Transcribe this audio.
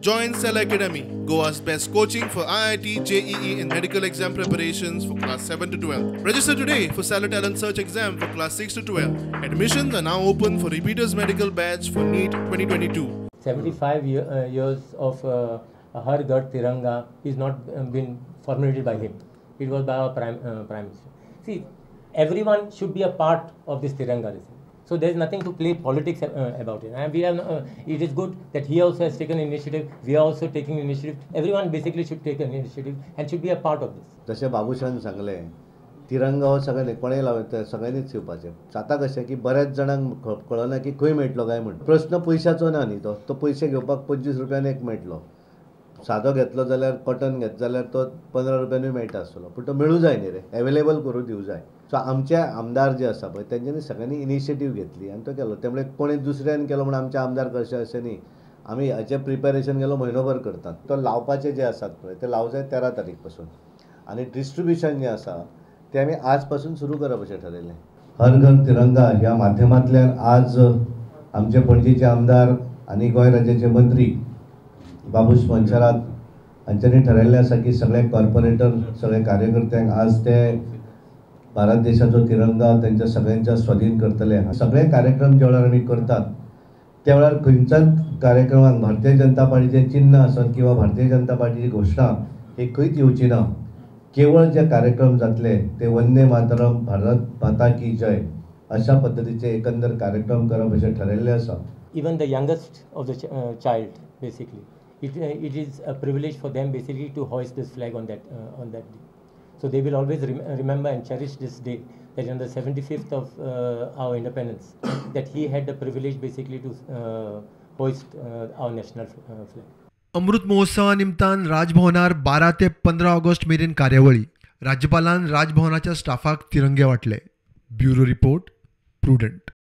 Join Cell Academy, Goa's best coaching for IIT, JEE and medical exam preparations for class 7 to 12. Register today for Stellar Talent Search exam for class 6 to 12. Admissions are now open for repeaters medical batch for NEET 2022. 75 years of Har Ghar Tiranga is not been formulated by him. It was by our prime minister. See, everyone should be a part of this Tiranga. So there is nothing to play politics about it. And we have, it is good that he also has taken initiative. We are also taking initiative. Everyone basically should take an initiative and should be a part of this. जशें बाबूशान सांगलें, तिरंगा हो सगळ्यांनी कोणेय लावं सगळ्यांनीच शिवपाचें. जाता कशें की बऱ्याच जाणांक कळना की खंय मेळटलो काय म्हण. प्रश्न पयशाचो ना न्ही, तो पयशे घेवपाक 25 रुपयान एक मेळटलो. सादो घेतलो जाल्यार कॉटन घेत जाल्यार तो 15 रुपयानूय मेळटा आसतलो, पूण तो मेळूं जाय न्ही रे, एवेलेबल करून दिवं जाय. सो आमचे आमदार जे आसा पळय तेंच्यांनी सगळ्यांनी इनिशिएटीव घेतली आनी तो केलो. त्यामुळे कोणी दुसऱ्यान केलो म्हूण आमचे आमदार कशें अशें न्ही, आमी हाचें प्रिपेरेशन गेलो म्हयनोभर करतात. तो लावपाचे जे आसात पळय ते लावं जाय 13 तारीख पासून, आनी डिस्ट्रिब्युशन जें आसा तें आमी आज पासून सुरू करप अशें ठरयलें. हर घर तिरंगा ह्या माध्यमांतल्यान आज आमचे पणजेचे आमदार आनी गोंय राज्याचे मंत्री बाबूश मोन्सेरात हांच्यांनी ठरयल्लें आसा की सगळे कॉर्पोरेटर सगळे कार्यकर्त्यांक आज ते भारत देशाचो तिरंगा तेंच्या सगळ्यांच्या स्वाधीन करतले. सगळे कार्यक्रम ज्या वेळार आमी करतात त्या वेळार खंयच्याच कार्यक्रमाक भारतीय जनता पार्टीचें चिन्ह आसत किंवा भारतीय जनता पार्टीची घोशणा ही खंयच येवची ना. केवळ जे कार्यक्रम जातले ते वंदे मातरम, भारत माता की जय अशा पद्दतीचे एकंदर कार्यक्रम करप अशें ठरयल्लें आसा. Even the youngest of the child basically, it is a privilege for them basically to hoist this flag on that day. So they will always remember and cherish this day, that on the 75th of our independence, that he had the privilege basically to hoist our national flag. अमृत महोत्सवा निमतान राजभवनार 12 ते 15 August मेरेन कार्यावळी. राज्यपालान राजभवनाच्या स्टाफाक तिरंगे वांटले. Bureau report, Prudent.